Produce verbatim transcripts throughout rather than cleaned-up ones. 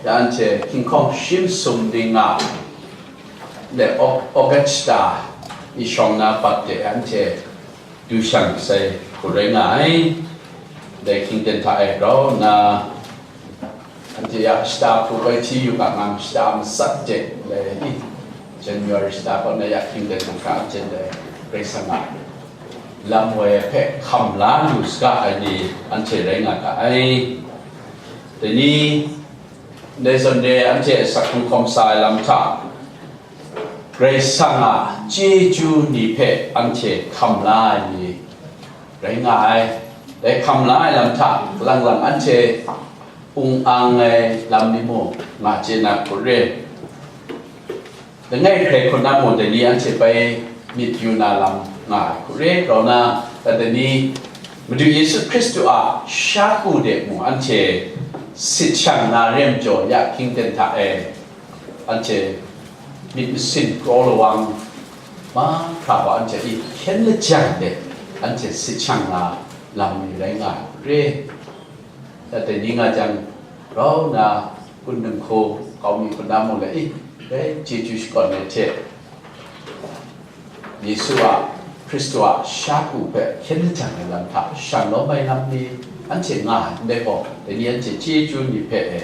Ya anhte hkinghkawng shim sum ning nga, le Au-, Augusta i shawng na bat de anhte du shang sai hku rai nga ai. Dai hkying ten hta e grau nna, anhte ya shata hku bai hti yu ga, ngang shata matsat de, le i January shata kaw na ya hkying ten hta anhte dai Karai Kasang a lam woi hpe hkam la lu saga ai ni anhte rai nga ga ai. Dai ni, ndai zawn re anhte asak hkrung hkawm sa ai lam hta, Karai Kasang a chyeju ni hpe anhte hkam la ai ni rai nga ai. Dai hkam la ai lam hta, kalang lang anhte ung ang ai lam ni mung nga chye na hku re. Langai hkrai hku na mung dai ni anhte bai myit yu na lam nga ai hku re, grau na, dai ni Madu Yesu Hkristu a shaku de mung anhte sit shang na re majaw, ya hkying ten hta e anhte myit masin kraw lawang mahkra wa anhte i hkyen lajang de anhte sit shang na lam ni rai nga ai hku re. Dai ni nga jang, grau nna, kun dinghku, kau mi hku na mung le i, dai chyeju shakawn ai hte, Yesu a, Hkristu a shaku hpe hkyen lajang ai lam hta shang lawm ai lam ni anhte nga ai, ndai gaw, dai ni anhte chyeju ni hpe e,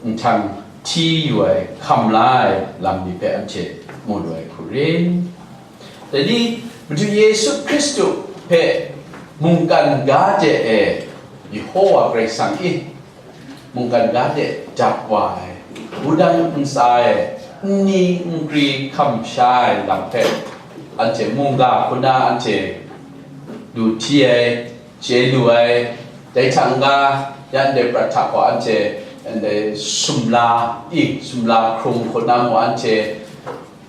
nhtang hti yu ai, hkam la ai lam ni hpe anhte mu lu ai hku rin. Dai ni, Madu Yesu Hkristu hpe mungkan ga de e Yehowa Karai Kasang i, mungkan ga de dak wa ai, wudang ntsa e nni nkri hkam sha ai lam hpe, anhte mungga hku na anhte du hti ai, chye lu ai, dai hta n-ga, ya ndai prat hta gaw anhte ndai sumla i, sumla hkrung hku na mung anhte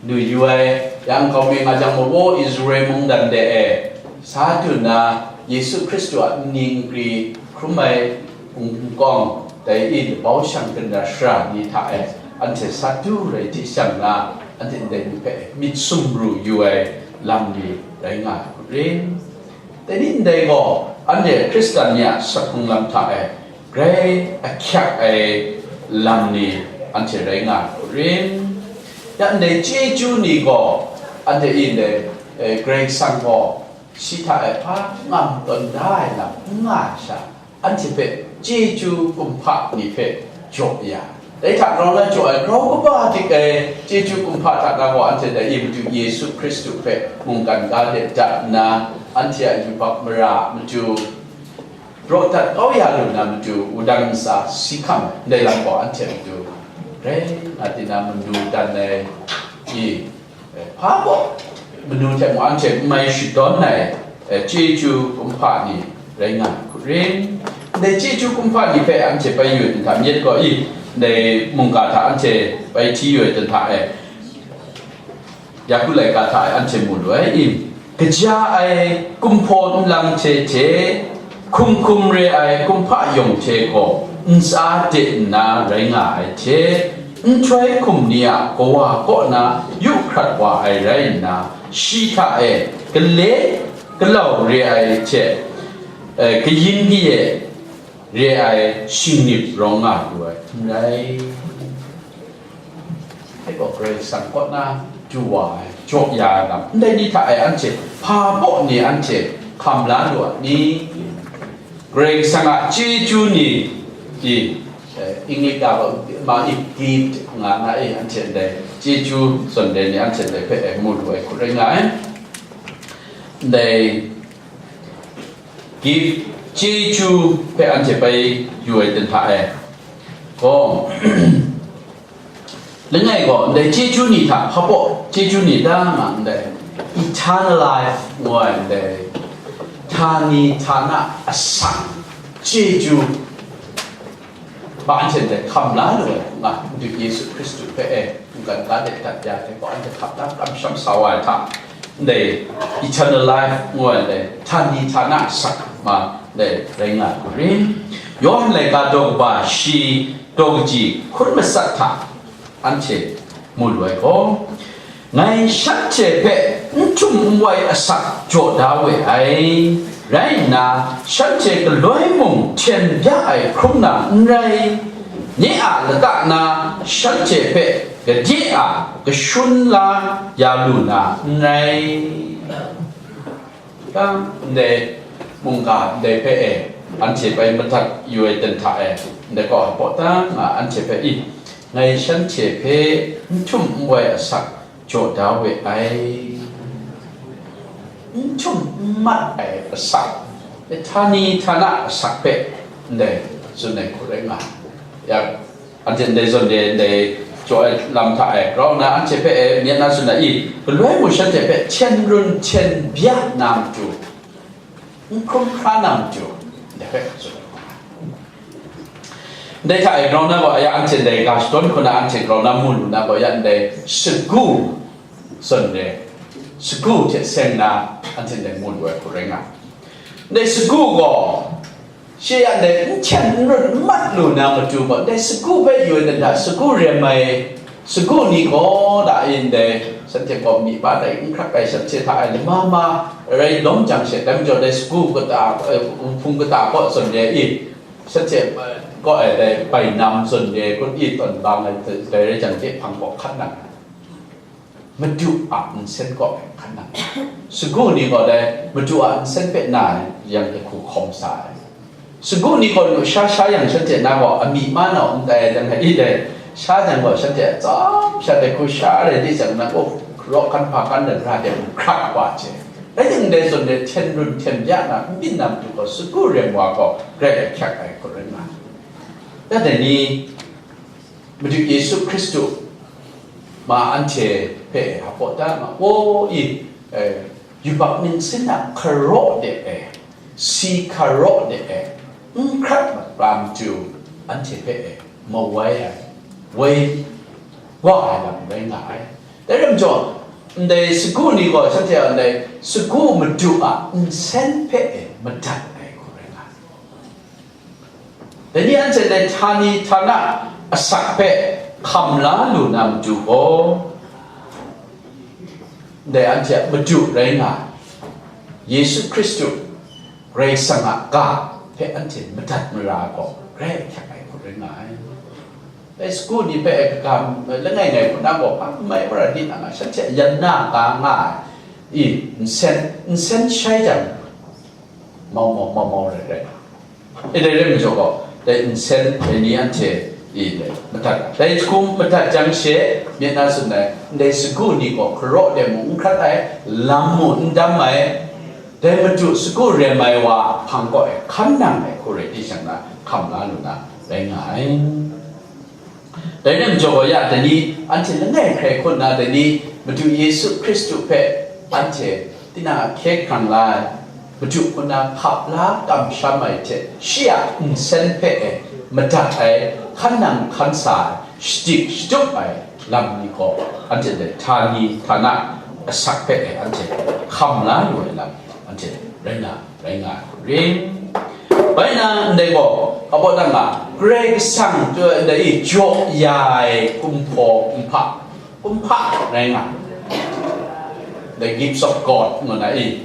lu yu ai, yang kau mi nga jang mung, o Israel mungdan de e, sa du nna, Yesu Hkristu a nni nkri hkrum ai hpung hkawng, dai i labau shang kanda shara ni hta e, anhte sa du rai hte shang na, anhte ndai ni hpe myit sumru yu ai lam ni rai nga ai hku rin. Dai ni ndai gaw, anhte Hkristan ni a asak hkrung lam hta e grai ahkyak ai lam ni anhte rai nga ai hku rin. Ya ndai chyeju ni gaw, anhte i ndai, eh, Karai Kasang gaw shi hta e hpa ngam tawn da ai lam n nga ai sha, anhte hpe chyeju kumhpa ni hpe jaw ya. Dai hta grau na jaw ai, grau kaba dik ai chyeju kumhpa hta na gaw, anhte dai i Madu Yesu Hkristu hpe mungkan ga de dat nna, anhte a yubak mara a matu, raw dat kau ya lu na matu, wudang ntsa si hkam ai, ndai lam gaw anhte matu rai nga tina manu dan ai i, eh, hpa baw manu hte mung anhte n mai shadawn ai, eh, chyeju kumhpa ni rai nga ai hku rin. Ndai chyeju kumhpa ni hpe anhte bai yu ai ten hta, myit gaw i, ndai mungga hta anhte bai hti yu ai ten hta e, Yaku laika hta e anhte mu lu ai i, kaja ai kumhpaw nlang hte hte, hkum hkum re ai kumhpa yawng hte gaw ntsa de nna rai nga ai hte, nhtoi hkum ni a kawa kaw na yu hkrat wa ai rai nna, shi hta e gale galau re ai hte, eh, kayin kaye re ai shingnip rawng nga lu ai n rai. Dai gaw Karai Kasang kaw na du wa ai, jaw ya ai lam, ndai ni hta e anhte hpa baw ni anhte hkam la lu a ni? Karai Kasang a chyeju ni, i, eh, English ga ma i, gift nga nga e, anhte ndai chyeju zawn dai ni anhte ndai hpe e mu lu ai hku rai nga ai. Ndai gift chyeju hpe anhte bai yu ai ten hta e, gaw, langai gaw, ndai chyeju ni hta hpa baw chyeju ni ta nga ndai, eternal life ngu ai ndai, htani htana asak chyeju, ba anhte ndai hkam la lu ai, nga, Madu Yesu Hkristu hpe e, mungkan ga de dat ya ai hte gaw, anhte hkap da kamsham sa wa ai hta, ndai eternal life ngu ai ndai, htani htana asak ma ndai rai nga ai hku rin. Yawhan laika daw kaba shi daw kaji hkun matsat hta anhte mu lu ai gaw, ngai shanhte hpe n htum n wai asak jaw da we ai, rai nna, shanhte galoi mung hten bya ai hkrum na n rai, Nye a lata na shanhte hpe gade a kashun la ya lu na n rai. Tang ndai mungga ndai hpe e, anhte bai madat yu ai ten hta e, ndai kaw hpaw tang nga anhte hpe i, ngai shanhte hpe n htum n wai asak jaw da we ai, n htum n mat ai asak, htani htana asak hpe ndai tsun ai hku rai nga. Ya, anhte ndai zawn de ndai jaw ai lam hta e grau nna anhte hpe e myit na tsun ai i, galoi mung shanhte hpe hten run hten bya na matu, n hkrum hkra na matu, ndai hpe tsun ai. Ndai hta e grau na gaw, ya anhte ndai ga shadawn hku na anhte grau na mu lu na gaw, ya ndai sagu zawn re, sagu hte seng na anhte ndai mu lu ai hku rai nga. Ndai sagu gaw, shi ya ndai n hten n run n mat lu na matu gaw, ndai sagu hpe yu ai dan hta, sagu rem ai, sagu ni gaw da e ndai, shanhte gaw myi pa tai n hkrak ai, shanhte hta e lama ma rai lawm jang she, dai majaw dai sagu kata, eh, hpung kata kaw zawn re i, shanhte, eh, kaw e dai bai nam zawn re kun i tawn bang ai, dai rai jang, dai hpang kaw hkan nang ai. Madu a nsen kaw e hkan nang ai. Sagu ni gaw dai Madu a nsen hpe na yang hku hkawm sa ai. Sagu ni gaw nu sha sha yang shanhte na gaw amyih ma na um tai ai jang hta i dai, sha jang gaw shanhte a tsawm sha dai hku sha rai di jang na, oh, hkaraw hkan hpa hkan na ra de hkrak wa hte, rai timung dai zawn de hten run hten bya na n byin na matu gaw, sagu rem wa gaw grai ahkyak ai hku rai nga ai. Ya dai ni, Madu Yesu Hkristu ma anhte hpe hpaw da ma, o i, eh, yubak ningsin a hkaraw de e, si hkaraw de e, n hkrat mat ra matu, anhte hpe e mawai ai, woi wa ai lam rai nga ai. Dai rai majaw, ndai sagu ni gaw shanhte a ndai sagu Madu a nsen hpe e madat ai hku rai nga ai. Dai ni anhte dai htani htana asak hpe hkam la lu na matu gaw, dai anhte a Madu rai nga ai Yesu Hkristu, Karai Kasang a ga hpe anhte madat mara gaw grai ahkyak ai hku rai nga ai. Dai sagu ni hpe e kaga langai ngai hku na gaw, hpa n mai, wara di na nga, shanhte a yan na ka nga ai, i, nsen, nsen shai jang, mau mau, mau mau rai rai. E dai rai majaw gaw, dai nsen dai ni anhte i dai madat, dai hkum madat jang she, myit na tsun ai, ndai sagu ni gaw hkaraw de mung n hkrat ai, lam mung n dam ai, dai Madu sagu rem ai wa hpang kaw e hkan nang ai hku rai di shang na, hkam la lu na rai nga ai. Dai rai majaw gaw, ya dai ni anhte langai hkrai hku nna, dai ni Madu Yesu Hkristu hpe anhte tinang a hkye hkrang la ai, Madu hku nna hkap la kamsham ai hte, shi a nsen hpe e madat ai, hkan nang hkan sa ai, shadik shatup ai lam ni gaw, anhte dai htani htana asak hpe e anhte hkam la lu ai lam, anhte rai na rai nga ai hku ring. Bai na, ndai gaw, kabaw dang a, Karai Kasang, ndai i, jaw ya ai kumhpaw kumhpa, kumhpa rai nga, the gifts of God ngu na i,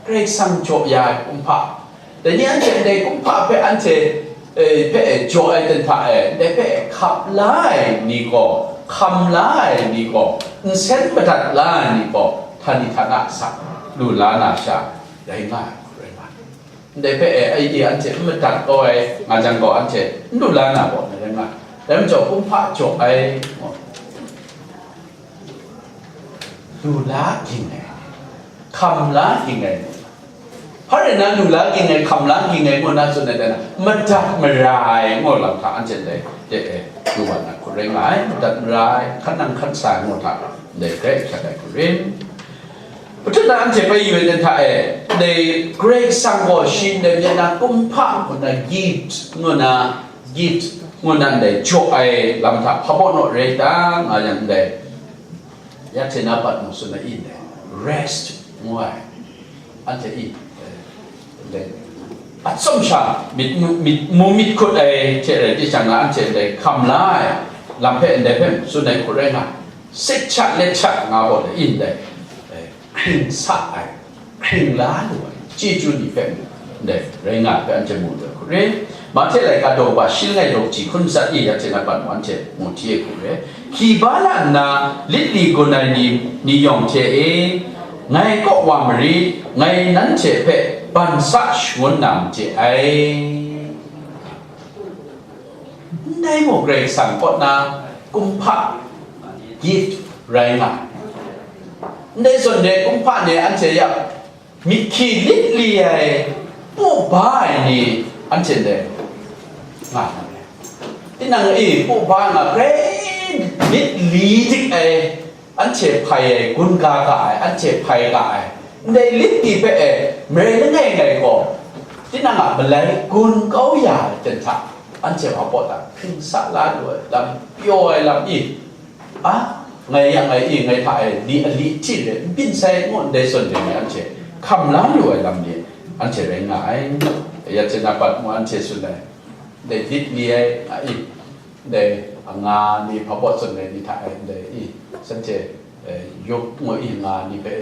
Karai Kasang jaw ya ai kumhpa. Dai ni anhte ndai kumhpa hpe anhte, eh, hpe jaw ai ten hta e, ndai hpe hkap la ai ni gaw, hkam la ai ni gaw, nsen madat la ai ni gaw, htani htana asak lu la na sha rai nga ai, rai nga ai. Ndai hpe e, ai e, anhte n madat kau ai nga jang gaw, anhte n lu la na gaw, rai nga ai. Dai majaw, kumhpa jaw ai, lu la ging ai, hkam la ging ai, hpa rai na, lu la ging ai, hkam la ging ai ngu na tsun ai, dai na, madat mara ai ngu lam hta, anhte ndai de e, lu wa na hku rai nga ai, madat mara ai, hkan nang hkan sa ai ngu hta, ndai grai hkyak ai hku ring. Hpahtut na anhte bai yu ai ni hta e, ndai Karai Kasang gaw shi ndai myit na kumhpa ngu na, gift ngu na, gift ngu na ndai jaw ai lam hta hpa baw naw rai ta nga yang ndai, ya hte na bat mu tsun ai ndai, rest ngu ai, anhte i, ndai, atsawm sha myit mu, myit mu myit hkut ai hte rai di shang na, anhte ndai hkam la ai lam hpe ndai hpe tsun ai hku rai nga, sek sha let sha nga gaw ndai, i ndai, hkring sa ai, hkring la lu ai, chyeju ni hpe mung, ndai rai nga ai hpe anhte mu lu ai hku rai. Mahte laika daw kaba shi langai daw kaji hkun matsat e, ya hte na bat mu anhte mu hti e hku re. Hkyi ba la nna, lit li gun ai ni, ni yawng hte e, ngai kaw wa marit, ngai nanhte hpe ban sa shangun na made ai. Ndai mung Karai Kasang kaw na kumhpa gift rai nga ai. Ndai zawn de kumhpa ni anhte ya myit hkyi lit li ai, pu ba ai ni anhte ndai nga na re. Tinang e pu ba nga grai myit li dik ai, anhte hpai ai, gun ga ga ai, anhte hpai ga ai, ndai lit ni hpe e marai langai ngai gaw, tinang a malai gun kau ya ai ten hta, anhte hpa baw ta hpring sa la lu ai lam, pyaw ai lam i, a, ngai yang ngai i, ngai hta e, ni ali hti re, n byin sai ngu ndai zawn de ni anhte hkam la lu ai lam ni anhte rai nga ai. Ya hte na bat mu anhte tsun ai, ndai lit li ai, a i, ndai anga ni hpa baw zawn ai ni hta e, ndai i, shanhte, eh, yup ngu i nga ni hpe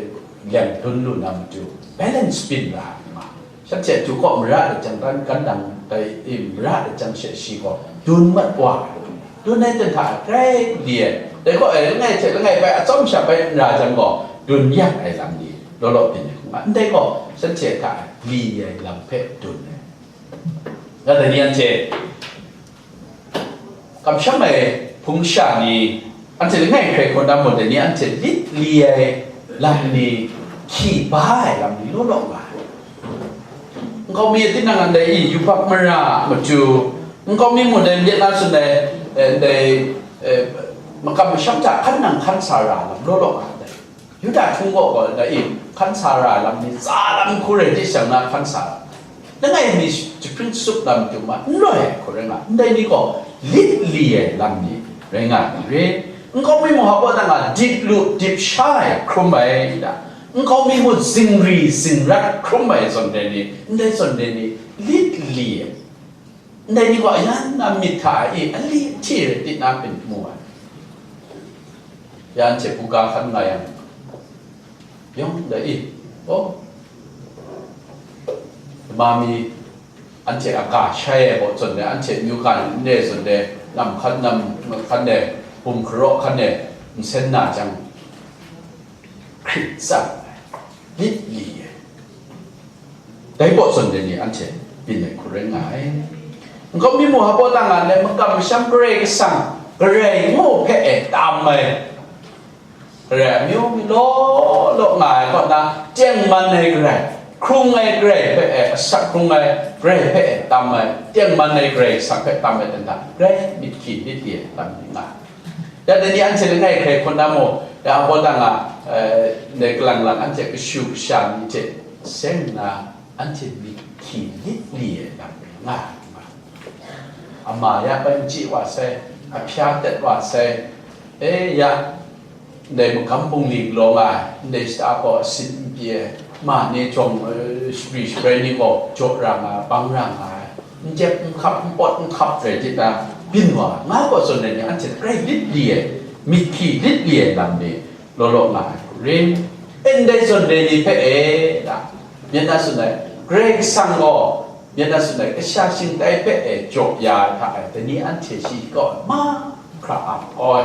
leng dun lu na matu, balance byin ra ai nga. Shanhte du kaw mara ai jang, dan kan dang dai i mara ai jang she shi gaw dun mat wa ai. Dun ai ten hta grai li ai. Dai gaw, eh, langai hte langai bai atsawm sha bai n ra jang gaw, dun yak ai lam ni law law byin ai hku nga. Ndai gaw, shanhte hta li ai lam hpe dun ai. Nga dai ni anhte kamsham ai hpung sha ni, anhte langai hkrai hkaw na mung dai ni anhte lit li ai lam ni hkyi ba ai lam ni law law nga ai. Nkau mi tinang ndai i yubak mara a matu, nkau mi mung dai myit na tsun ai, eh, ndai, eh, makam masham hta hkan nang hkan sa ra lam law law nga ai. Yuda htung gaw gaw na i hkan sa ra ai lam ni tsa lam hku rai di shang na hkan sa ra. Langai mi jahpring tsup lam tu ma, n loi ai hku rai nga, ndai ni gaw lit li ai lam ni rai nga ai re. Nkau mi mung hpa baw ta nga, dip lu, dip sha ai hkrum ai da. Nkau mi mung zingri zingrat hkrum ai zawn dai ni, ndai zawn dai ni lit li ai. Ndai ni gaw yan na myit hta e ali hti rai tit na byin mu ai. Ya anhte buga hkan nga yang, yawng dai i, oh, ma mi anhte a ga shai ai baw zawn de, anhte amyu ga n re zawn de, nam hkan, nam hkan de, bum hkaraw hkan de, nsen na jang, hkrit tsang ai, lit li ai. Dai baw zawn de ni anhte byin ai hku rai nga ai. Nkau mi mung hpa baw ta nga ndai makam masham Karai Kasang, Karai ngu hpe e tam ai, Karai amyu mi law law nga ai kaw na, tengman ai Karai, hkrung ai Karai hpe e, asak hkrung ai Karai hpe e tam ai, tengman ai Karai Kasang hpe tam ai ten hta, grai myit hkyi myit li ai lam ni nga ai. Ya dai ni anhte langai hkrai hkaw na mung, ya hpa baw ta nga, eh, ndai kalang lang anhte kashu kasha ni hte seng nna, anhte myit hkyi lit li ai lam rai nga ai. Ama ya bai n chye wa sai, ahpya dat wa sai, e ya, ndai magam bungli galaw nga ai, ndai shata gaw asin n pyi ai, ma ni jawng, eh, shapri shabrai ni gaw jaw ra nga ai, bang ra nga ai, n jep n hkap, n pawt n hkap rai tit na, byin wa nga gaw zawn ai ni anhte grai lit li ai, myit hkyi lit li ai lam ni law law nga ai hku rin. Ndai zawn dai ni hpe e, da, myit na tsun ai, Karai Kasang gaw, myit na tsun ai, kasha shingtai hpe e jaw ya ai hta e, dai ni anhte shi kaw ai mahkra ap ai,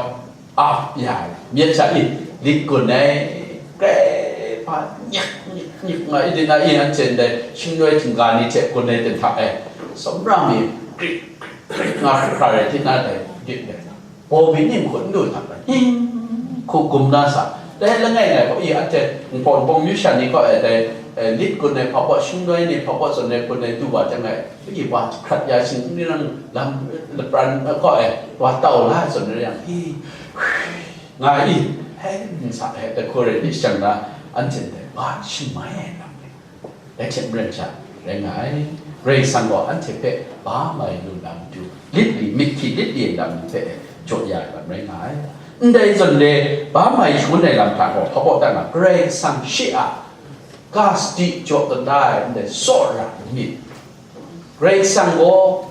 ap ya ai, myit sha i, lit gun ai, grai hpa, nyak, nyak, nyak nga i, di na i, anhte ndai shingloi htingga ni hte gun ai ten hta e, tsawmra mi, krik, krik, krik nga hkra hkra rai tit na dai, lit ai. Baw mi ning hkut n du hta, hing hku gum na sa, dai langai ngai gaw, i, anhte Npawng Npawng myu sha ni kaw e dai, eh, lit gun ai hpa baw, shingloi ni hpa baw zawn ai gun ai du wa jang ai, i, wa hkrat ya shing ni rang lam lapran, eh, kaw e wa tau la ai zawn rai yang, i, nga i, hei, n sa hpe dai hku rai ni shang na, anhte ndai ba shing mai ai lam. Dai hte maren sha rai nga ai. Karai Kasang gaw anhte hpe ba mai lu na matu, lit li, myit hkyi lit li ai lam ni hpe jaw ya ai lam rai nga ai. Ndai zawn le, ba mai shangun ai lam hta gaw, hpa baw ta nga, Karai Kasang shi a ga sadi jaw kata ai ndai tsawra myit, Karai Kasang gaw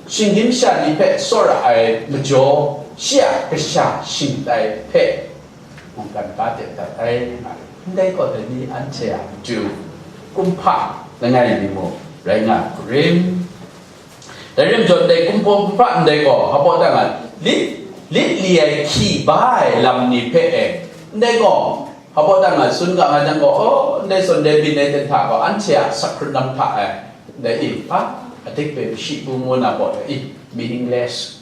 shinggyim sha ni hpe tsawra ai majaw, shi a kasha shingtai hpe mungkan ga de dat ai. Ndai gaw dai ni anhte a matu kumhpa langai mi mung rai nga ai hku rin. Dai rim jaw ndai kumhpaw kumhpa ndai gaw, hpa baw dang a, lit, lit li ai hkyi ba ai lam ni hpe e, ndai gaw, hpa baw dang a, tsun ga nga jang gaw, oh, ndai zawn dai byin ai ten hta gaw, anhte a sakhut lam hta e, ndai i, hpa, adik pe mashi bu ngu na gaw, i, meaningless.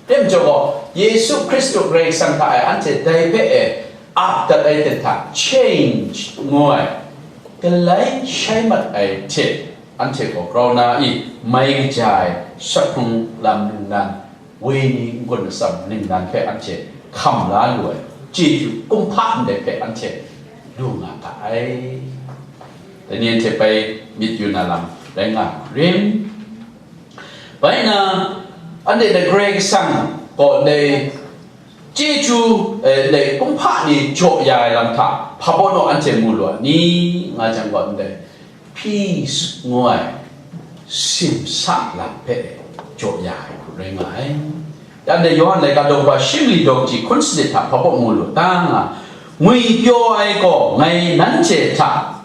Dai majaw gaw, Yesu Hkristu Karai Kasang hta e anhte dai hpe e ap dat ai ten hta, change ngu ai, galai shai mat ai hte, anhte gaw grau na i, mai kaja ai, sakhung lam ningnan, woi ni n-gun atsam ningnan hpe anhte hkam la lu ai, chyeju kumhpa ndai hpe anhte lu nga ga ai. Dai ni anhte bai myit yu na lam rai nga ai hku rim. Bai na, anhte dai Karai Kasang gaw dai chyeju, eh, dai kumhpa ni jaw ya ai lam hta, hpa baw naw anhte mu lu a ni, nga jang gaw ndai peace ngu ai simsa lam hpe jaw ya ai hku rai nga ai. Yan dai Yawhan laika daw kaba shi mali daw kaji hkun sanit hta hpa baw mu lu ta nga, ngwipyaw ai gaw ngai nanhte hta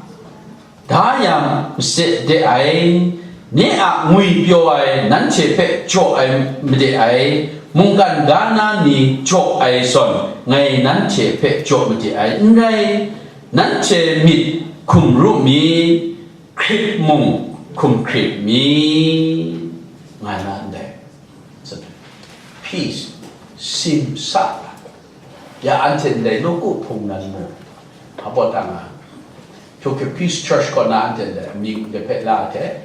da yang mase de ai, nye a ngwipyaw ai nanhte hpe jaw ai made ai, mungkan ga na ni jaw ai zawn, ngai nanhte hpe jaw made ai n rai, nanhte myit hkum ru mi, hkrit mung hkum hkrit mi, nga na ndai. Peace, simsa la. Ya anhte ndai nawku hpung nan mu, hpa baw dang a, Tokyo Peace Church kaw na anhte ndai amying de hpe la hte,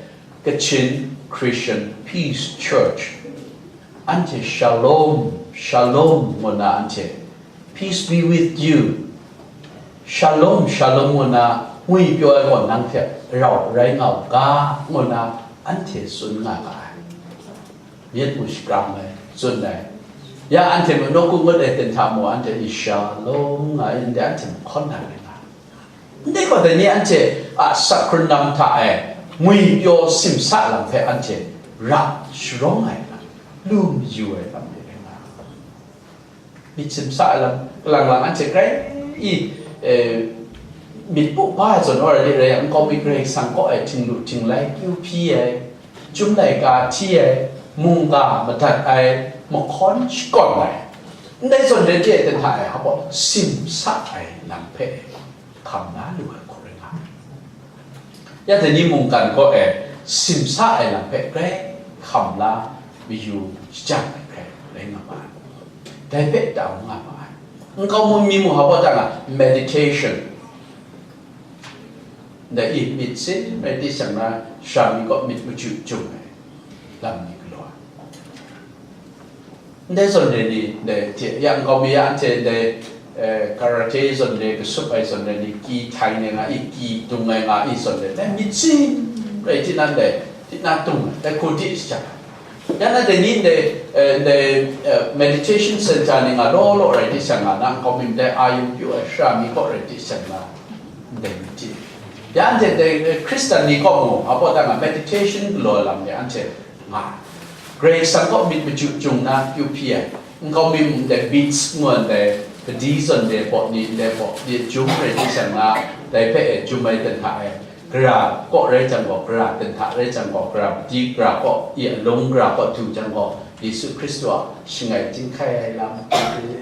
Kachin Christian Peace Church, anhte shalom, shalom ngu na anhte, peace be with you, shalom, shalom ngu na ngwipyaw ai gaw nang hte rau rai nga u ga, ngu na anhte tsun nga ga ai. Myit mu shakram ai, tsun ai. Ya anhte mung nawku ngut ai ten hta mu, anhte ni shalom nga ai, ndai anhte mung hkawn na rai nga ai. Ndai gaw dai ni anhte a sakhut lam hta e ngwipyaw simsa lam hpe anhte ra sharawng ai lam, lu mayu ai lam ni rai nga ai. Myit simsa ai lam, kalang lang anhte grai i, eh, myit pu ba ai zawn awra de rai yang, nkau mi Karai Kasang kaw ai htinglu htinglai kyu hpyi ai, Chyum laika hti ai, mungga madat ai, mahkawn shakawn ai, ndai zawn rai hte, ten hta e, hpa baw simsa ai lam hpe hkam la lu ai hku rai nga ai. Ya dai ni mungkan kaw e simsa ai lam hpe grai hkam la mayu shajang ai hkrai rai nga ma ai. Dai hpe tau nga ma ai. Nkau mi mung hpa baw dang a meditation, ndai i myit sin rai di shang na, sara mi kaw myit machyu jung ai lam ni galaw ai. Ndai zawn re ni, ndai hte, ya nkau mi ya anhte ndai, eh, karate zawn re, kasup ai zawn re ni, ki htai ne nga i, ki dung ai nga i zawn re, ndai myit sin rai di nan dai, di na dung ai, dai hku di shajang ai. Ya na dai ni ndai, eh, ndai, eh, meditation center ni nga law law rai di shang nga, na nkau mi ndai a yung pyu ai sara mi kaw rai di shang nga, ndai myit di. Ya anhte dai, eh, Hkristan ni kaw mung, hpa baw dang a meditation galaw ai lam ni anhte nga ai. Karai Kasang kaw myit machyu jung na kyu hpyi ai. Nkau mi mung dai beads ngu ai dai, kadi zawn dai baw ni, ndai baw ni jum rai di shang na, dai hpe e jum ai ten hta e, gara kaw rai jang gaw, gara ten hta rai jang gaw, gara padi gara kaw, i alung gara kaw du jang gaw, Yesu Hkristu a shangai chyinghkai ai lam,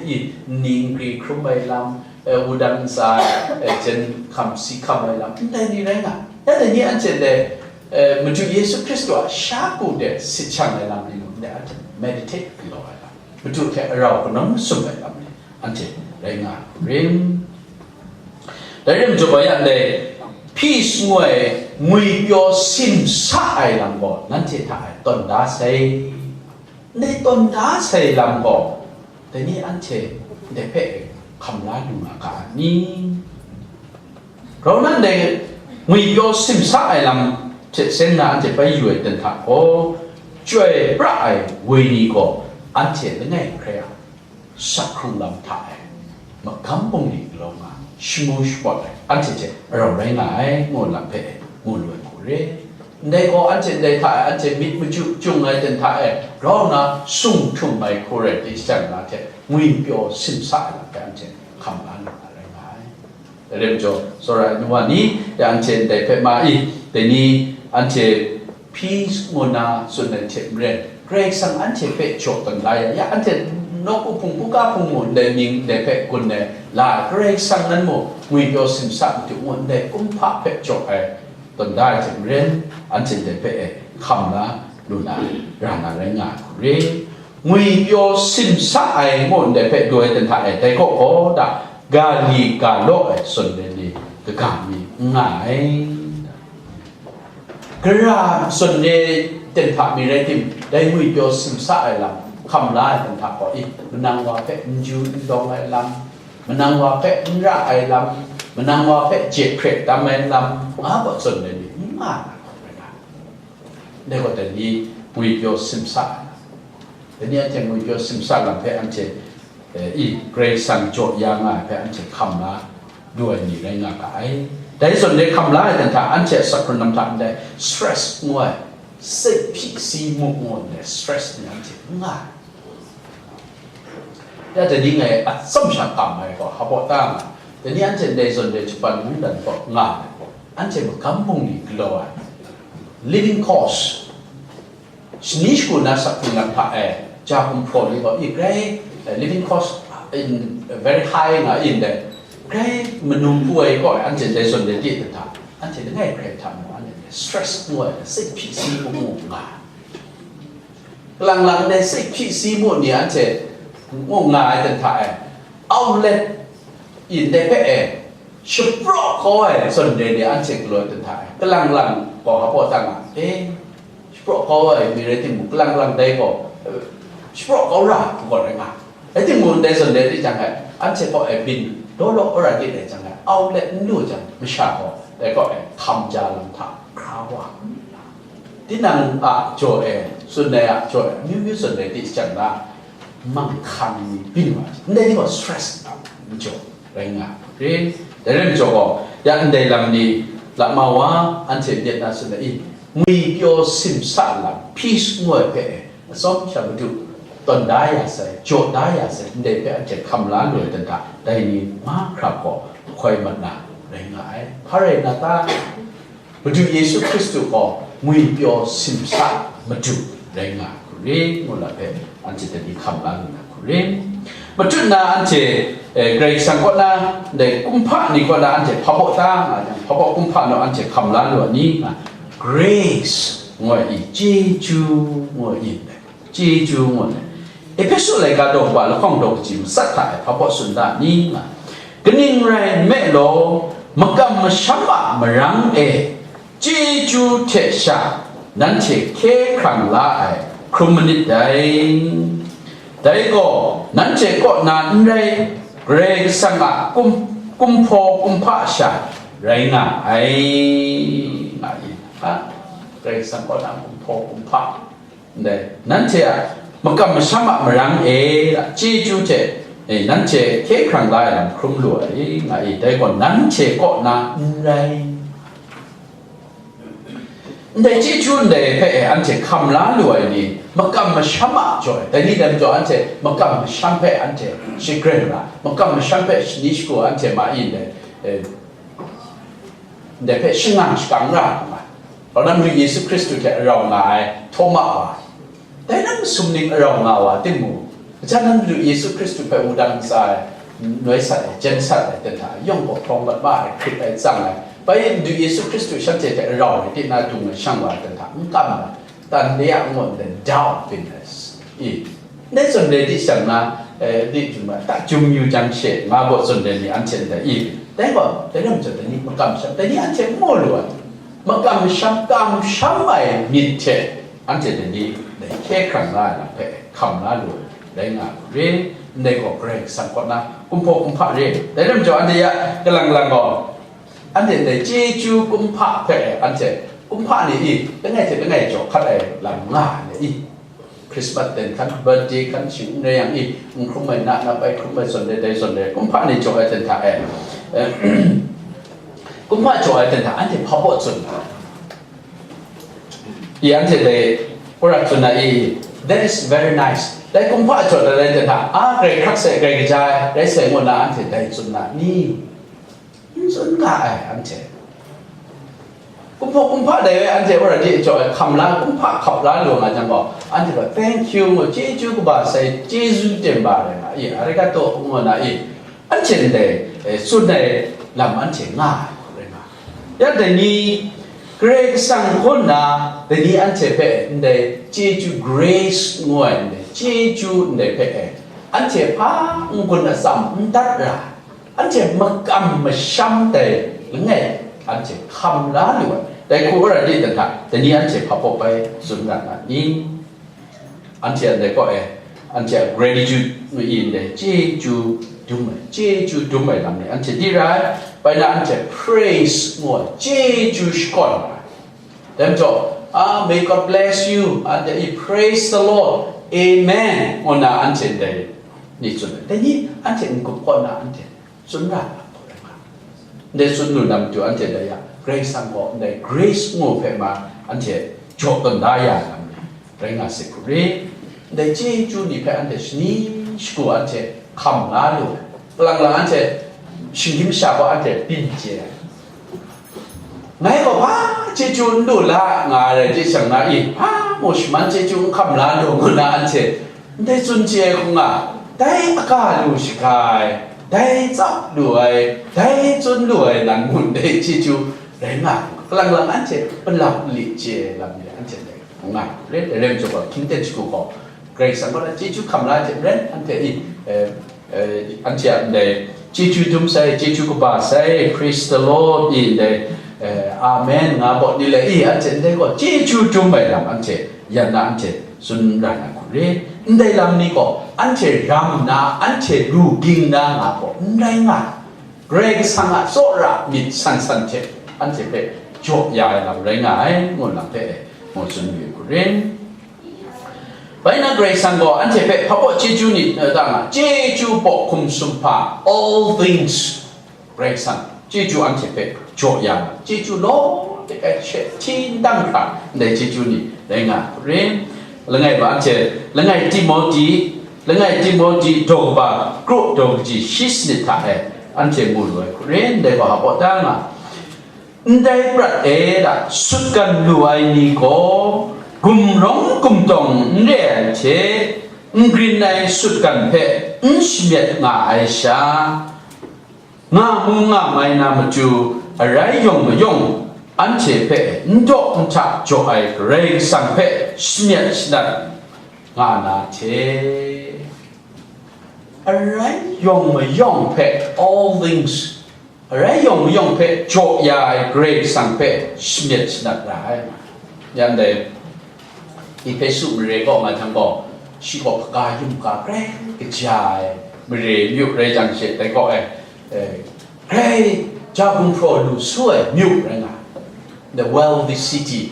i nni nkri hkrum ai lam, eh, wudang ntsa, eh, jen hkam si hkam ai lam, ndai ni rai nga. Ya dai ni anhte dai, eh, Madu Yesu Hkristu a sha ku de sit shang ai lam ni mung, ndai anhte meditate galaw ai lam, Madu hte arau kanau masum ai lam ni anhte rai nga ai rim. Dai rim jaw ai yang dai, peace ngu ai ngwipyaw simsa ai lam gaw nanhte hta e tawn da sai. Ndai tawn da sai lam gaw, dai ni anhte ndai hpe hkam la lu nga ga ai ni? Grau nan dai ngwipyaw simsa ai lam hte seng na anhte bai yu ai ten hta gaw, chyoi pra ai woi ni gaw anhte langai hkrai a, sak hkrung lam hta e magam bungli galaw nga, shamu shapawt ai anhte hte arau rai nga ai, ngu lam hpe mu lu ai hku re. Ndai gaw anhte ndai hta e anhte myit machyu jung ai ten hta e grau nna sung htum ai hku rai di shajang na hte ngwipyaw simsa ai lam hpe anhte hkam la lu na rai nga ai. Dai rai majaw, tsawra ai nu wa ni, ya anhte ndai hpe ma i, dai ni anhte Peace ngu na tsun ai hte maren, Karai Kasang anhte hpe jaw tawn da ya, ya anhte nawku hpung, hpungga hpung mu ndai mying ndai hpe gun ai la ai, Karai Kasang nan mu ngwipyaw simsa matu ngu ndai kumhpa hpe jaw ai tawn da ai hte maren, anhte ndai hpe e hkam la lu na ra na rai nga ai hku re. Ngwipyaw simsa ai ngu ndai hpe du ai dan hta e, dai kaw gaw da, ga li ga law ai zawn rai ni kaga mi n nga ai. Gara zawn re ten hta mi rai tim, dai ngwipyaw simsa ai lam, hkam la ai ten hta gaw, i, manang wa hpe n ju n dawng ai lam, manang wa hpe n ra ai lam, manang wa hpe je hpre tam ai lam, nga gaw zawn re ni n nga na hkawt rai nga. Dai gaw, dai ni ngwipyaw simsa ai lam, dai ni anhte ngwipyaw simsa lam hpe anhte, eh, i, Karai Kasang jaw ya nga ai hpe anhte hkam la, lu ai ni rai nga ga ai. Dai zawn re hkam la ai dan hta, anhte a sakhkrun lam hta ndai stress ngu ai, sek hpyi si mu ngu ndai stress ni anhte n nga ai. Ya dai ni ngai atsam sha kam ai gaw, hpa baw ta nga, dai ni anhte ndai zawn re japan mungdan kaw nga ai, anhte magam bungli galaw ai, living cost, shani shagu na sak hpring lam hta e, ja gumhpraw ni gaw, i, grai, eh, living cost in very high nga in dai, grai manum pu ai gaw, anhte dai zawn dai di hta, anhte langai hkrai hta mu, anhte stress ngu ai, sek hpyi si mu mu nga ai. Kalang lang dai sek hpyi si mu ni anhte mu nga ai dan hta e, outlet in dai hpe e, shapraw kau ai zawn re ni anhte galaw ai dan hta e, kalang lang gaw hpa baw ta nga, e, shapraw kau ai mi rai timung, kalang lang dai gaw, eh, shapraw kau ra, gaw rai nga. Rai timung, dai zawn re di jang e, anhte kaw e byin law law ra di rai jang e, outlet n lu jang, masha gaw dai kaw e hkam ja lam hta hkra wa. Tinang a jaw e, tsun ai a jaw e, amyu myu tsun ai di jang na, manghkang ni byin wa, ndai ni gaw stress n jaw rai nga ai. Dai rai majaw gaw, ya ndai lam ni, lama wa, anhte myit na tsun ai, i, ngwipyaw simsa lam, peace ngu ai hpe, atsawm sha Madu tawn da ya sai, jaw da ya sai, ndai hpe anhte hkam la lu ai dan hta, dai ni mahkra gaw hkoi mat na rai nga ai. Hpa rai na ta? Madu Yesu Hkristu gaw ngwipyaw simsa Madu rai nga ai hku re, ngu na hpe anhte dai ni hkam la lu na hku re. Matut na anhte, eh, Karai Kasang kaw na, dai kumhpa ni kaw na anhte hpa baw ta nga jang, hpa baw kumhpa naw anhte hkam la lu ai ni nga, grace ngu ai i, chyeju ngu ai i, chyeju ngu ai. Ehpesu laika daw kaba lahkawng daw kaji matsat hta e hpa baw tsun da ni nga, kaning rai nme law, makam masham a marang e chyeju hte sha nanhte hkye hkrang la ai hkrum manit dai. Dai gaw nanhte kaw na n rai, Karai Kasang a kum-, kumhpaw kumhpa sha rai nga ai, nga i. Ha? Karai Kasang kaw na kumhpaw kumhpa, ndai, nanhte a makam masham a marang e, chyeju hte, e, nanhte hkye hkrang la ai lam hkrum lu ai, nga i. Dai gaw nanhte kaw na n rai. Ndai chyeju ndai hpe e anhte hkam la lu ai ni, makam masham a jaw ai, dai ni dai majaw anhte makam masham hpe anhte shagrin ra, makam masham hpe shani shagu anhte ma i ndai, e, ndai hpe shangang shakang ra nga ai. Kaw na Madu Yesu Hkristu hte arau nga ai Htawma wa, dai na masum ning arau nga wa timung, gaja nan Madu Yesu Hkristu hpe wudang ntsa ai, noi sat ai, jen sat ai, ten hta yawng gaw hprawng mat ma ai, hkrit ai, tsang ai, bai Madu Yesu Hkristu shanhte hte arau ai, tinang dung ai shang wa ai, ten hta n kam ai, tan de a ngun dan down fitness i, dai zawn re di shang na, eh, di jum ai, ta jum yu jang she, nga gaw zawn re ni anhte ndai i, dai gaw, dai lam zawn dai ni makam sham, dai ni anhte n mu lu ai, makam sham, kamsham ai myit hte, anhte dai ni dai hkye hkrang la ai lam hpe hkam la lu ai, rai nga ai hku re, ndai gaw Karai Kasang kaw na kumhpaw kumhpa re. Dai lam jaw anhte ya kalang lang gaw, anhte ndai chyeju kumhpa hpe anhte kumhpa ni i, langai hte langai jaw hkat ai lam nga ai i, Christmas ten hkan, birthday hkan, shing n rai yang i, n hkrum ai, na na bai hkrum ai, zawn re, dai zawn re, kumhpa ni jaw ai ten hta e, eh, kumhpa jaw ai ten hta anhte hpa baw tsun ai. I anhte dai, kura tsun ai i, that is very nice. Dai kumhpa jaw dat ai ten hta, a, grai hkrak sai, grai kaja ai, rai sai ngu na anhte dai tsun na ni? N tsun ga ai anhte. Kumhpaw kumhpa dai we anhte wora de jaw ai hkam la, kumhpa hkap la lu nga jang gaw, anhte gaw, "Thank you," ngu, "Chyeju kaba sai, chyeju ten ba rai nga i, arigato," ngu na i, anhte ndai, eh, tsun ai lam anhte nga ai hku rai nga. Ya dai ni, Karai Kasang hkawn na, dai ni anhte hpe ndai chyeju, grace ngu ai ndai chyeju ndai hpe, eh, anhte hpa n-gun atsam n dat ra, anhte makam masham dai langai, anhte hkam la lu ai. Dai hku wora de dan hta, dai ni anhte hpa baw bai tsun ra na ni? Anhte ndai kaw e, anhte a gratitude ma-i ndai, chyeju dum ai, chyeju dum ai lam ni anhte di ra ai. Bai na anhte praise ngu ai, chyeju shakawn ai. Dai majaw, ah, "May God bless you," anhte i, "Praise the Lord, Amen," ngu na anhte ndai ni tsun ai. Dai ni anhte n-gup kaw na anhte tsun ra ai hku rai nga. Ndai tsun lu na matu anhte dai ya, Karai Kasang gaw ndai grace ngu hpe ma anhte jaw tawn da ya ai lam ni rai nga sai hku ri. Ndai chyeju ni hpe anhte shani shagu anhte hkam nga lu ai. Kalang lang anhte shinggyim masha gaw anhte byin chye ai. Ngai gaw hpa chyeju n lu la nga ai rai jang na i, hpa mung shaman chyeju n hkam la lu ngu na anhte ndai tsun chye ai hku nga, dai aga lu shaga ai, dai tsap lu ai, dai tsun lu ai nan mung dai chyeju rai nga, kalang lang anhte palap li chye ai lam ni anhte dai hku nga, rai, rai majaw gaw, hkying ten shagu gaw, Karai Kasang gaw chyeju hkam la ai hte maren, anhte i, eh, eh, anhte a ndai chyeju dum sai, chyeju kaba sai, "Praise the Lord," i ndai, eh, "Amen," nga gaw ni le i, anhte ndai gaw chyeju dum ai lam anhte yan na anhte tsun ra na hku ri. Ndai lam ni gaw anhte ram nna, anhte ru ging na nga gaw n rai nga ai. Karai Kasang a tsawra myit san san hte anhte hpe jaw ya ai lam rai nga ai, ngu lam hpe mu tsun yu ai hku ri. Bai na Karai Kasang gaw anhte hpe hpa baw chyeju ni, eh, da nga, chyeju baw hkum sumhpa, all things, Karai Kasang chyeju anhte hpe jaw ya nga, chyeju law dik ai hte hti n dang hkra ndai chyeju ni rai nga ai hku ri. Langai ba anhte, langai Timoti, langai Timoti daw kaba kru daw kaji shi sanit hta e anhte mu lu ai hku ri, ndai gaw hpa baw da nga. Ndai prat e la sutgan lu ai ni gaw, gumrawng gumtawng n re ai hte, n grin ai sutgan hpe n shamyet nga ai sha, nga mu nga mai na matu, arai yawng mayawng, anhte hpe n daw n hta jaw ai Karai Kasang hpe shamyet shanat nga na hte, arai yawng mayawng hpe, all things, arai yawng mayawng hpe jaw ya ai Karai Kasang hpe shamyet shanat ra ai. Yan dai, Ehpesu mare kaw nga jang gaw, shi gaw kaga yum ga grai kaja ai mare myu rai jang she, dai kaw e, eh, grai ja gumhpraw lu su ai myu rai nga ai. The wealthy city.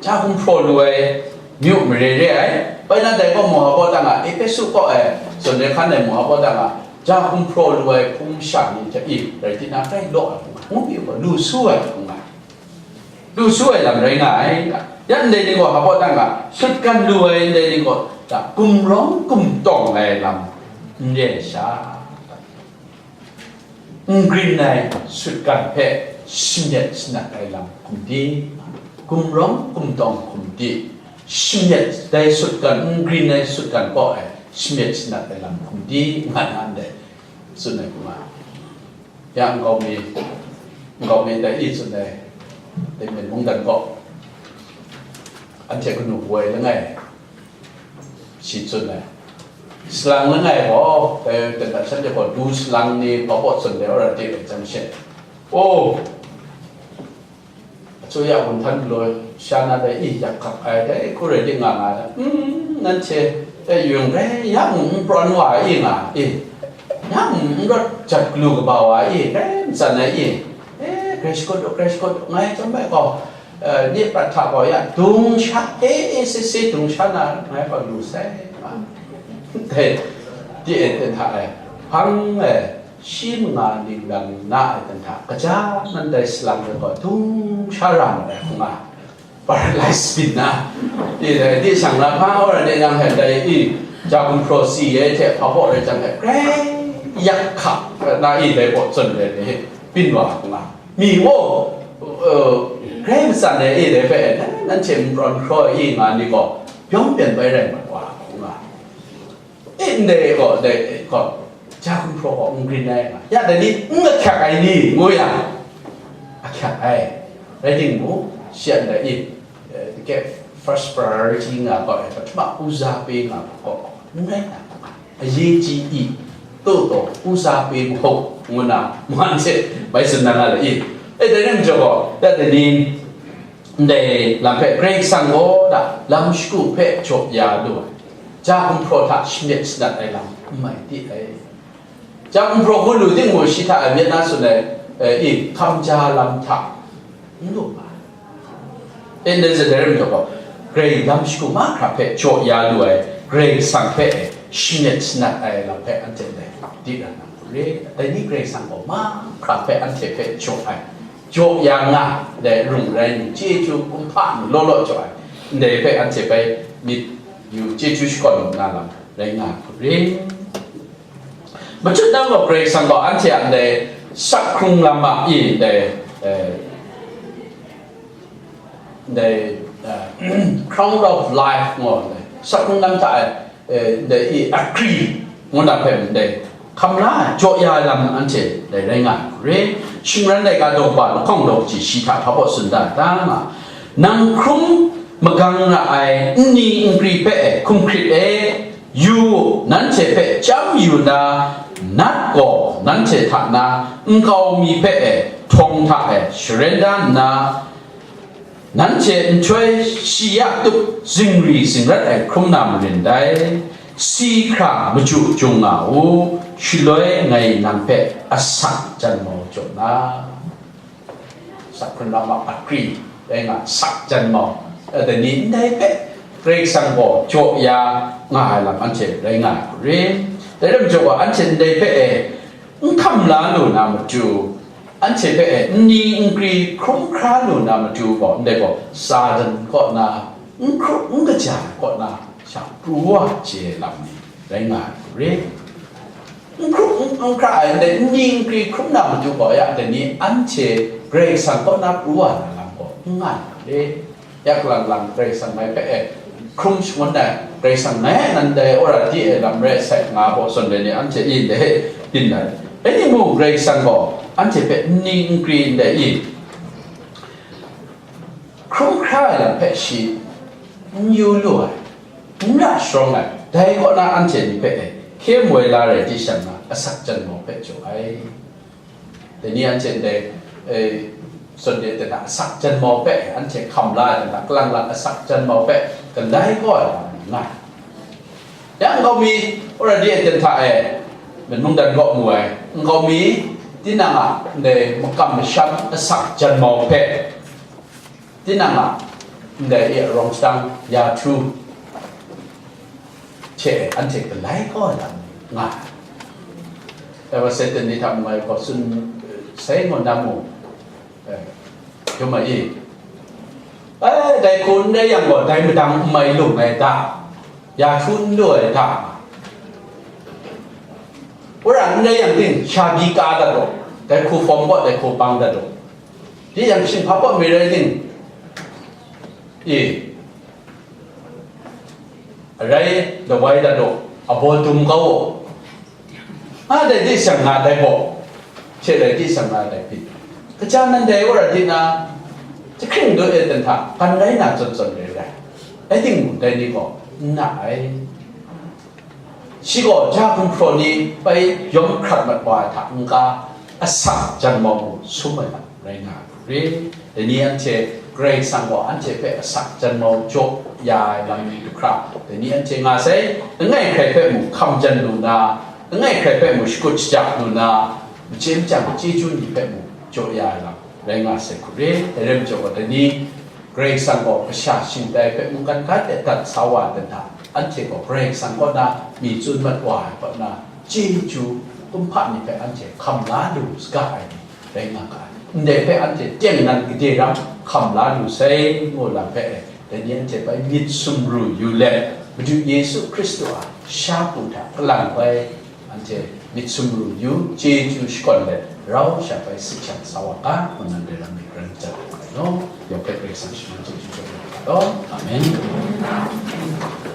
Ja gumhpraw lu ai myu mare re ai. Bai na dai gaw, Mawhap Awta nga, Ehpesu kaw e zawn re hkan ai Mawhap Awta nga, ja gumhpraw lu ai hpung masha ni hte, i, rai tinang grai law ai hpung, ngu pyi gaw, lu su ai hpung nga, lu su ai lam rai nga ai. Yan ndai ni gaw, Mawhap Awta nga, sutgan lu ai ndai ni gaw, da, gumrawng gumtawng ai lam n re ai sha, n grin ai sutgan hpe shamyet shanat ai lam hkum di, gumrawng gumtawng hkum di, shamyet, dai sutgan, n grin ai sutgan kaw e shamyet shanat ai lam hkum di, nga na ndai tsun ai hku nga. Ya nkau mi, nkau mi dai i tsun ai, dai myen mungdan kaw, anhte kanu woi langai, shi tsun ai. Salang langai gaw, dai, dai hta shanhte gaw du salang ni hpa baw tsun ai, wora de ai jang she, o, achu ya gun htan galaw sha na dai, i, yak hkap ai dai, hku rai di nga nga ai, mm, nanhte dai yung rai ya mung n prawn wa ai i nga, i, ya mung n rawt jat galu kaba wa ai i, rai ntsan ai i, e, grai shakut u, grai shakut u, ngai chyawm ai gaw, eh, nye prat hta gaw ya dung sha, e, e, se, se dung sha na ngai gaw lu sai, nga. Dai, di e ten hta e, hpang e, shi manga ningdang na ai ten hta, kaja man dai salang de gaw dung sha ra mat ai hku nga, paralyze byin na, di dai, di shang na hpa, wora de nang hpe dai i, ja gumhpraw si ai hte hpa baw rai jang hpe, grai yak hkap na i, dai baw tsun ai ni byin wa hku nga. Mi gaw, Grai matsan ai e dai hpe, nanhte n rawn hkraw ai e nga ni gaw, yawng byen bai rai mat wa hku nga. E ndai gaw, dai gaw, ja gumhpraw gaw n grin ai nga. Ya dai ni n ahkyak ai ni, ngu yang, ahkyak ai. Rai timung, shi a ndai e, first priority nga gaw, pahtama uza pe nga gaw, n rai na. အရေးကြီး အီ သို့သော် ဦးစားပေးမဟုတ် ngu na, mwan hte bai tsun na nga le i. E, dai ning majaw gaw, ya dai ni, ndai lam hpe Karai Kasang gaw da lam shagu hpe jaw ya lu ai, ja gumhpraw hta shamyet shanat ai lam n mai di ai. Ja gumhpraw hku lu timung, shi hta a myit na tsun ai, e, i, hkam ja lam hta n lu nga ai. E, ndai zaten rai majaw gaw, Karai lam shagu mahkra hpe jaw ya lu ai, Karai Kasang hpe shamyet shanat ai lam hpe anhte ndai di ra na hku re. Dai ni Karai Kasang gaw mahkra hpe anhte hpe jaw ai, jaw ya nga, dai rung rai ni, chyeju kumhpa ni law law jaw ai, ndai hpe anhte bai myit yu chyeju shakawn na lam rai nga hku re. Machut nang gaw Karai Kasang gaw anhte a ndai sak hkrung lam a i ndai, eh, ndai, eh, crown of life ngu ndai sak hkrung lam hta e, eh, ndai i akri ngu na hpe ndai hkam la ai, jaw ya ai lam anhte dai rai nga ai hku re. Shingran laika daw ba lahkawng daw kaji shi hta hpa baw tsun da ai ta nga, nang hkrum magang ra ai nni nkri hpe hkum hkrit e, yu u, nanhte hpe chyam yu na, nat gaw nanhte hta na nkau mi hpe e htawng hta e sharen da nna, nanhte nhtoi shi ya tup zingri zingrat ai hkrum na marin dai. Si hkra maju jung nga u, shaloi ngai nang hpe asak janmau jaw na. Sak hkrung lam a akri rai nga, sak janmau, eh, dai ni ndai hpe Karai Kasang gaw jaw ya nga ai lam anhte rai nga ai hku re. Dai lam jaw gaw, anhte ndai hpe e n hkam la lu na matu, anhte hpe e nni nkri hkrum hkra lu na matu gaw, ndai gaw Satan kaw na, n hkru n kaja ai kaw na sha pru wa chye ai lam ni rai nga ai hku re. N hkru n hkra ai ndai nni nkri hkrum na matu gaw, ya dai ni anhte Karai Kasang kaw na pru wa na lam gaw n nga ai hku re. Ya kalang lang Karai Kasang ngai hpe e hkrum shangun ai, Karai Kasang ngai nan dai wora di e lam rai sai nga baw zawn dai ni anhte i ndai byin ai. Rai timung, Karai Kasang gaw anhte hpe nni nkri ndai i hkrum hkra ai lam hpe shi n yu lu ai, n ra sharawng ai, dai kaw na anhte ni hpe e hkye moi la rai di sha na, asak janmau hpe jaw ai. Dai ni anhte ndai, eh, Sunday ten hta asak janmau hpe anhte hkam la ai ten hta, kalang lang asak janmau hpe galai kau ai lam nga ai. Ya nkau mi, already ten hta e, myen mungdan kaw mu ai nkau mi, tinang a ndai makam masham asak janmau hpe, tinang a ndai e arawng sadang ya htu hte anhte galai kau ai lam nga ai. Dai wa Satan ni hta mung ai gaw tsun, eh, sai ngaw na mu, eh, hkrum ai i. Eh, dai hku n rai yang gaw, dai madang n mai lu ai ta? Ya htu n lu ai ta? Wora n rai yang ting, sha bi ka dat law, dai hku fawm gaw, dai hku bang dat law. Di yang shing hpa gaw mi rai ting, i, arai lawai dat law, abaw dum kau u. Nga dai di shang nga dai baw, hte rai di shang nga dai hpit. Kaja nan dai wora di na, jahkring dut e ten hta, kan rai na zawn zawn rai rai. Rai timung, dai ni gaw, n na ai. Shi gaw ja gumhpraw ni bai yawm hkrat mat wa ai hta n-ga, asak janmau sum ai lam rai nga ai hku re. Dai ni anhte Karai Kasang gaw anhte hpe asak janmau jaw ya ai lam ni du hkra, dai ni anhte nga sai, langai hkrai hpe mung hkam jan lu na, langai hkrai hpe mung shakut shaja lu na, machye machyang chyeju ni hpe mung jaw ya ai lam rai nga sai hku re. Dai rai majaw gaw, dai ni Karai Kasang gaw kasha shingtai hpe mungkan hkan e dat sa wa ai hta, anhte gaw Karai Kasang kaw na mi tsun mat wa ai kaw na, chyeju kumhpa ni hpe anhte hkam la lu saga ai ni rai nga ga ai. Ndai hpe anhte tengnan gade ram hkam la lu sai, ngu lam hpe e, dai ni anhte bai myit sumru yu let, Madu Yesu Hkristu a sha pru hta kalang bai anhte myit sumru yu, chyeju shakawn let, rau sha bai sik sha sa wa ga, kaw nan dai lam ni, grai mat ai law, yawng hpe Karai Kasang shaman chyeju jaw ai law. Amen.